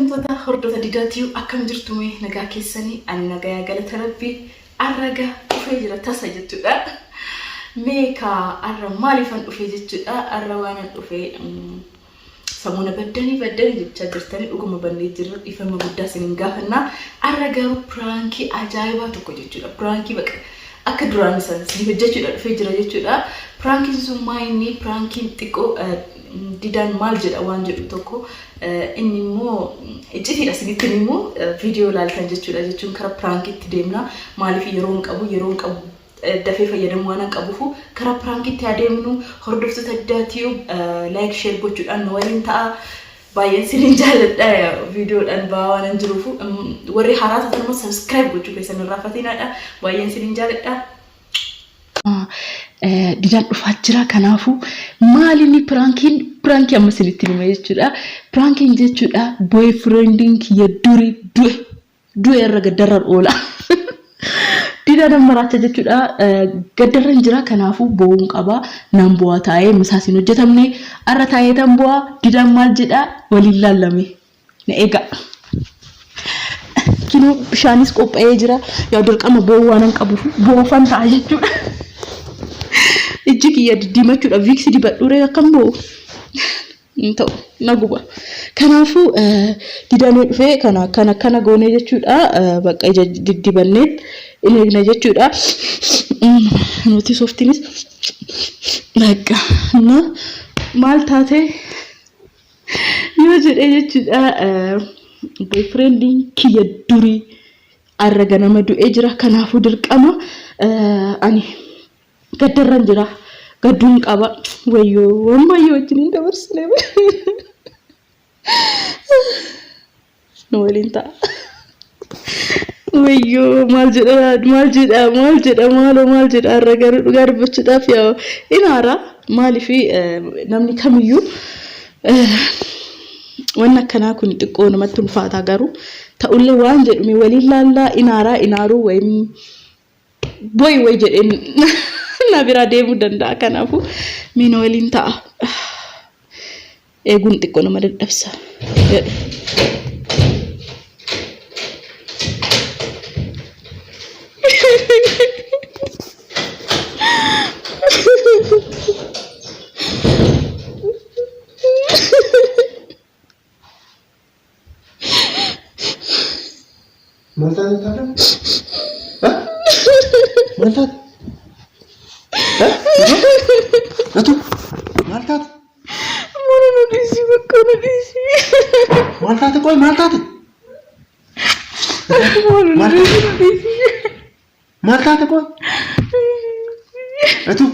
Kabajamtoota hordoftoota Didaa Tube akkam jirtu mee nagaa keessanii ani nagayaa galata rabbii arraga dhufee jira tasa jechuudha. Mee kaa arra maaliifan dhufee jechuudha arra waanan dhufee samuuna baddanii baddanii jechaa jirtanii dhuguma bannee jirra dhiifama guddaa isinin gaafannaa arra garuu piraankii ajaa'ibaa tokko jechuudha piraankii baqa akka duraan san isin hojjechuudha dhufee jira jechuudha piraankiin sun maa inni piraankiin xiqqoo didaan maal jedha waan jedhu tokko inni immoo iccitiidha isinitti immoo viidiyoo ilaaltan jechuudha jechuun kara piraankiitti deemna maaliif yeroo hin qabu yeroo hin qabu dafee fayyadamuu waanan qabuufu karaa piraankiitti haa deemnu hordoftoota Didaa Tube like share gochuudhaan nu waliin ta'a. Baay'een isinin jaalladha viidiyoodhaan ba'aa waanan jiruufu warri haaraa taatan immoo subscribe gochuu keessan hin irraanfatinaadha. Baay'een isinin jaalladha. Didaan dhufaa jira kanaafuu maalinni piraankiin piraankii amma isinitti hima jechuudha. Piraankiin jechuudha boyfriendiin kiyya durii du'e. Du'e irra gaddarran oola. Didaa nan maraacha jechuudha. Gaddarran jira kanaafuu boo'uun qaba. Nan bu'aa taa'ee misaas hin hojjetamne. Arra taa'ee tan bu'aa didaan maal jedha waliin laallame. Na eegaa. Kinoo bishaanis qophaa'ee jira. Yaa dirqama boo'uu waan hin qabuuf boo'uufan ta'a jechuudha. Ijji kiyya diddiimachuudha. Viiksi dibadhuuree akkam boo'u. Hin ta'u na guba. Kanaafuu didamee dhufee kana akkana akkana goonee jechuudha. Bakka ija diddibannee in eegna jechuudha. Nuti sooftiinis bakka na maal taate yoo jedhee jechuudha. Boyfriendiin kiyya durii arra ganama du'ee jira. Kanaafuu dirqama ani Gaddarran jira. Gadduun qaba. Wayyoo waan baay'ee wajjin hin dabarsine. Nu waliin ta'a. Wayyoo maal jedha maal jedha maal jedha maaloo maal jedha har'a garuu dhugaa dubbachuudhaaf yaa in aara maaliif namni kamiyyuu wanni akkanaa kun xiqqoo namatti ulfaataa garuu ta'ullee waan jedhume waliin laallaa in aaraa in aaruu wayim boy way jedheen na biraa deemuu danda'a. Kanaafuu miina waliin ta'a. Eeguun xiqqoo nama dadhabsa jedhu. Maal taate taate? Maal taate? Natu maal taate? Mana nu dhiisi bakka nu dhiisi. Maal taate qoy maal taate? Mana nu dhiisi nu dhiisi. Maal taate qoy? Natu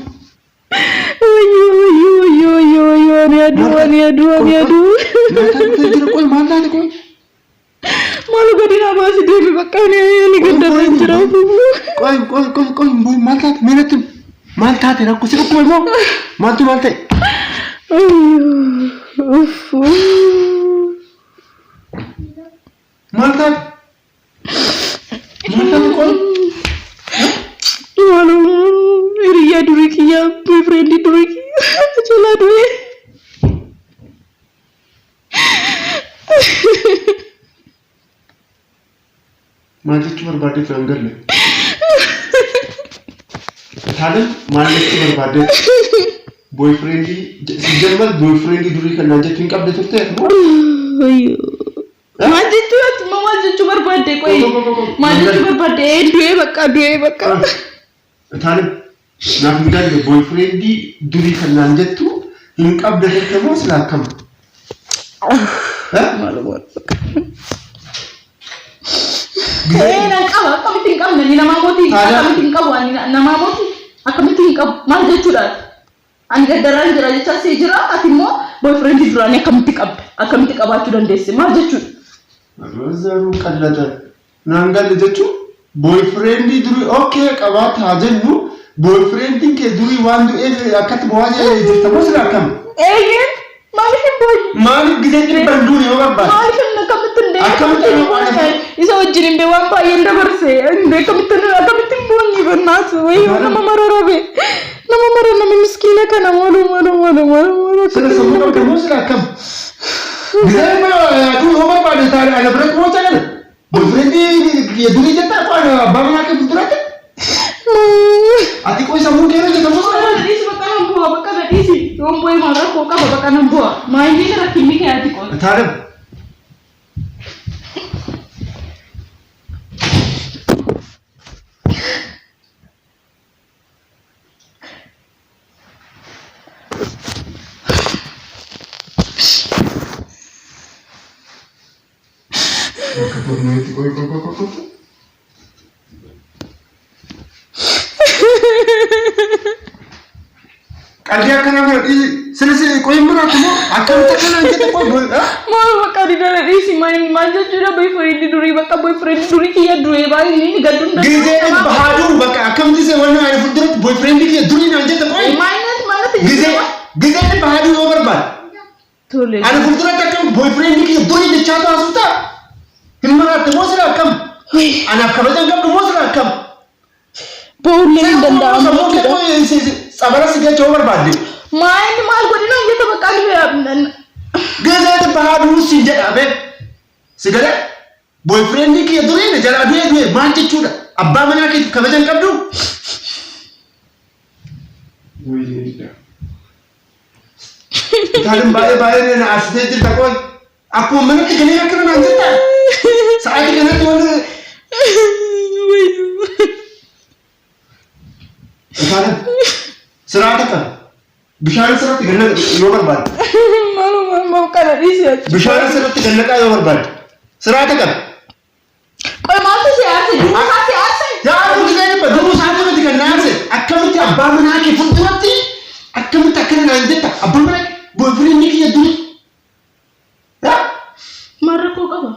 Wayyoo wayyoo wayyoo wayyoo wayyoo ani aduu ani aduu ani aduu. Maal taate jira qoy maal taate qoy? Maal gadi naa baasi deemi bakka ani ani gaddarra hin jira. Qoy qoy qoy qoy qoy maal taate mee natti himi. Maal taate rakkoo si dhukkube moo maaltu maal ta'e? Wayyoo uff. Maal taate? Maal taate qoy? Maaloo hiriyyaa durii kiyyaa boyfriendii durii kiyyaa jalaa du'ee. Maal jechuu barbaaddeetu nan galle. Taaleen maal jechuu barbaaddeetu? Boyfriendii si jalmal boyfriendii durii kan naan jettu hin qabde turte moo? Maal jechuu ati immoo maal jechuu barbaadde qoyi? Maal jechuu barbaadde? Ee du'ee bakka du'ee bakka. Taaleen naaf hin galle boyfriendii durii kan naan jettu hin qabde turte moo sila akkam? Maal maal bakka. Ee nan qaba akkamitti hin qabne ani namaa mootii akkamitti hin qabu ani namaa mootii akkamitti hin qabu maal jechuudha? Ani gaddarraan jira jechaa sii jira ati immoo boyfriend duraanii akkamitti qabda akkamitti qabaachuu dandeesse maal jechuudha? Zaruu qallata. Naan galle jechuun boyfriendii durii okay qabaata haa jennu boyfriendiin kee durii waan du'eef akkatti bo'aa jirta moo sila akkam? Eeyyee maaliif hin booyyu? Maaliif gisee dhibba hin duune yoo barbaade? Maaliif hin akkamitti hin deemu? Akkamitti hin hin boonye? Isa wajjin hin bee waan baay'een dabarse. Hin bee akkamitti akkamitti hin boonye bannaas wayyoo nama mararabe. Nama mara nama miskiina kana maaloo maaloo maaloo maaloo maaloo Sila sammuu qabda moo sila akkam? Gisee dhibba du'u yoo barbaade taane Ana biratti boocha kana. Boyfriendii kiyya durii jettaa qoy abbaa manaa kee fuulduratti? Ati qoy sammuu kee irra jirta moo Bakka na dhiisi bakka nan bu'a bakka na dhiisi. Yoon bu'ee maal rakkoo qaba bakka nan bu'a. Maayilii kana rakkinni kee ati qoy. Taalem. Bakka torneetti qoy qoy qoy qoy qoy. Qalbii akkanaa kana dhiisi. Sila sila qoy hin maraatu moo akkamitti akkanaan jette qoy bol. Maal bakka didana dhiisi maal maal jechuudha boyfriend durii bakka boyfriend durii kiyya du'ee baay'ee inni gadduun Gizee dhibba haa du'u bakka akkamitti se wanna ani fuulduratti boyfriend kiyya durii naan jette qoy. Maal maalatti Gizee gizee dhibba haa du'u yoo barbaade. Tole. Ani fuulduratti akkam boyfriend kiyya durii jechaa taasiftaa? Hin maraatte moo sila akkam? Anaaf kabaja hin qabdu moo sila akkam? Ba'uullee hin danda'amu Sammuu kee jechuudha. qoy tsabala si galcha yoo barbaadde. Maal maal godhina jette bakka ani Gizee dhibba haa du'u siin jedha abee. Si galee? Boyfriend kiyya durii na jalaa du'ee du'e maal jechuudha? Abbaa manaa keetiif kabaja hin qabdu? Itaalin baay'ee baay'ee na aarsitee jirta qoy. Akkuma manatti galee akkana naan jetta. Sa'aatii kanatti wanti Itaalin siraata qaba. Bishaan sirratti gannaqa yoo barbaadde. Maaluma maal kana dhiisi achi. Bishaan sirratti gannaqaa yoo barbaadde. Siraata qaba. Qoy maaltu si aarse? Duruu isaa si aarse? Yaa aduu gisee dhibba duruu isaatu miti kan na aarse. Akkamitti abbaa manaa kee fuulduratti akkamitti akkana naan jetta abbaa manaa kee boyfriend kiyya durii. Yaa Maal rakkoo qaba?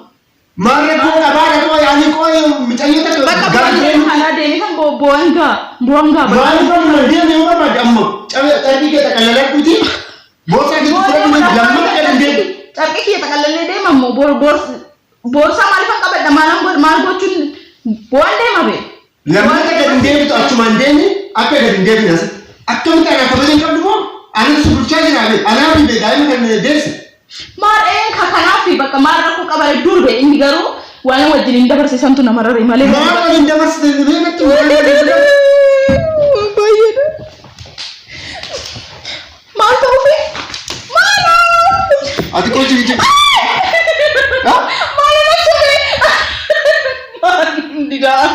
Maal rakkoo qabaa dhaqoo yaanii qooyi micayyoo takka Bakka gara bu'aan deemu. kanaa deemi kan bu'aan gaa bu'aan gaa Maaliif amma deemu yoo barbaade amma cabee carqii kee xaqalaladhuuti boorsaa kee fudhadhu lammata gadi hin deemu. Carqii kiyya xaqalalee deema immoo boorsaa maaliifan qabadha maalan godha maal gochuun bu'aan deema bee. Lammata gadi hin deebitu achumaan deemi akka gadi hin deebine asitti. Akkamitti anaa kabaja hin qabdu moo anan si bulchaa jira bee anaa fi bee daa'ima kan deesse. Maal een ka kanaaf bakka maal rakkoo qaba dur bee inni garuu waan wajjin hin dabarse santu nama rare malee. Maal waliin dabarsite bee natti maal waliin dabarsite. Baay'eedha. Maal ta'uufi? Maaloo! Ati qochi iji. Maaloo natti Maal didaa?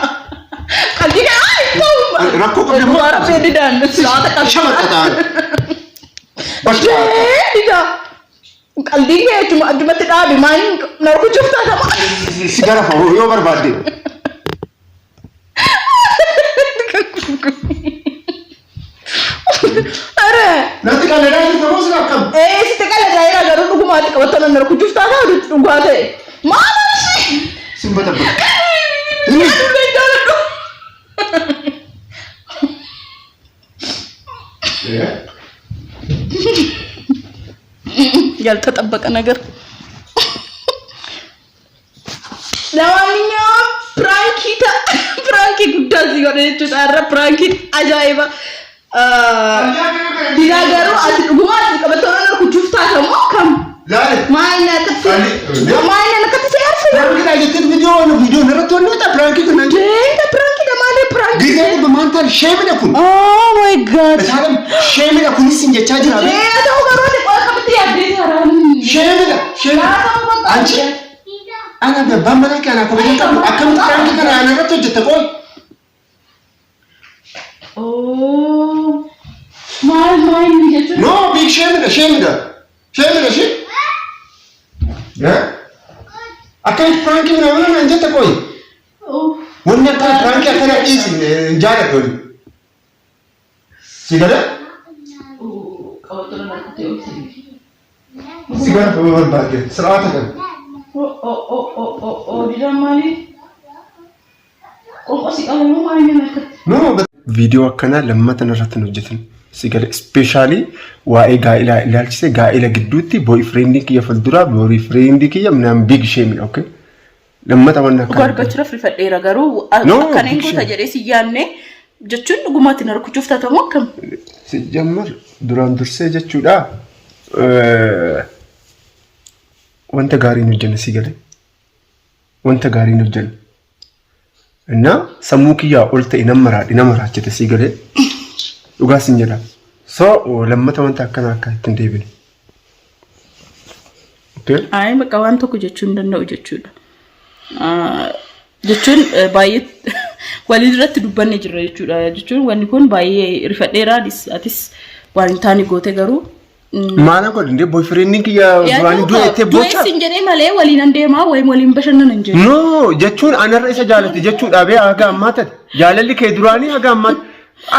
Qalbii kana ay ta'u. Rakkoo qabdi moo? Rakkoo didaan silaata qabdi. Shamatta ta'an. Bashtaa. Didaa. Qalbii kee achuma addumatti dhaabi maal na rukuchuuf taatama. Si garafa yoo barbaadde. Are. Natti qalladaa jirta moo sila akkam? Ee sitti qalladaa jira garuu dhugumaatti qabattoo nan rukuchuuf taata dhugaa ta'e. Maal ishee? Sin batabbata. Adullee jaaladhu. ያልተጠበቀ ነገር። ለማንኛውም prank prank guddaa si godhe jechuudha. Har'a prankiin ajaa'iba. Didaa garuu ati dhugumaatti qabattoo nan rukuchuuf taata moo kam? Laale. Maal na akkatti maal na akkatti si aarsa? Prank jettee viidiyoo viidiyoo irratti wanni ta'e prank kun nan Deenta prankiidha maalee prank. Gisee dhibba maantaan sheemidha kun. Oh my God. Isaan sheemidha kunis hin jechaa jira. Ee ta'u garuu ati qola akkamitti yaaddee haaraan. Sheemidha sheemidha. Anchi ana abbaan manaa kee anaa kabaja hin qabdu akkamitti prank kana ana irratti hojjetta qoy. Oh. Maal maal inni jechuun. No big sheemidha sheemidha sheemidha shee. Akkamitti prank mana naan jetta qoy. Oh. Wanni akkana prank akkana dhiisi hin jaalladhu. Si galee? Qabattoo nama rukuttee obsi. Si gara barbaadde sir'aata qabu. Oh oh oh oh oh oh didaan maali? Qoonqoo si qaba moo maali nama akkatti? No, viidiyoo akkanaa lammata irratti hin hojjetin. Si gala especially waa'ee gaa'ilaa ilaalchise gaa'ila gidduutti boyfriendiin kiyya fuulduraa boyfriendii kiyya minaan big shame okay. Lammata wanna Dhugaa akkana. dubbachuudhaaf rifadheera garuu No, akkana hin big goota shame. jedhee si yaadne jechuun dhugumaatti na rukuchuuf taatamu akkam? Si jammar duraan dursee jechuudha. Wanta gaarii hin hojjenne si galee. Wanta gaarii hin hojjennu. Innaa sammuu kiyyaa ol ta'e nan maraadhe nama raachite sii galee dhugaa sin jedha. So lammata wanta akkanaa akka ittiin deebine. Okay? Ayi bakka waan tokko jechuu hin danda'u jechuudha. Jechuun baay'ee walii irratti dubbanne jirra jechuudha. Jechuun wanni kun baay'ee rifadheera atis waan hin taane goote garuu. Maala godhe indee boyfriendiin kiyya duraanii du'e jettee boochaa? Du'e sin jedhee malee waliin an deemaa wayim waliin bashannanan hin jedhu. No jechuun anarra isa jaalate jechuudha bee haga ammaa tate. Jaalalli kee duraanii haga ammaa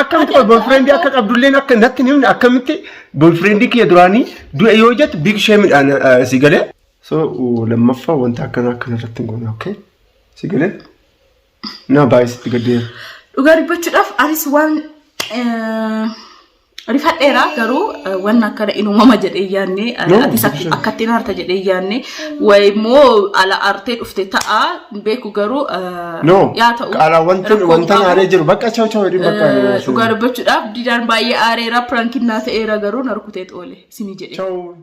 akkamitti qoy boyfriendii akka qabdulleen akka natti hin himne akkamitti boyfriendii kiyya duraanii du'e yoo jettu big shame dhaan si galee. So lammaffaa wanta akkanaa akkana irratti hin goone okay? Si galee? Na baay'ee sitti gaddeera. Dhugaa dubbachuudhaaf anis waan rifadheera garuu wanna akkana in uumama jedhee hin yaadne No, atis sure. akkatti hin aarta jedhee hin yaadne wayi immoo ala aartee dhufte ta'a hin beeku garuu No. yaa ta'u Qaalaa wanti rakkoo wanta qabu. aaree jiru bakka chao chao jedhin bakka. Dhugaa dubbachuudhaaf didaan baay'ee aareera prankiin naa ta'eera garuu na rukutee xoole isinii jedhe. Chao.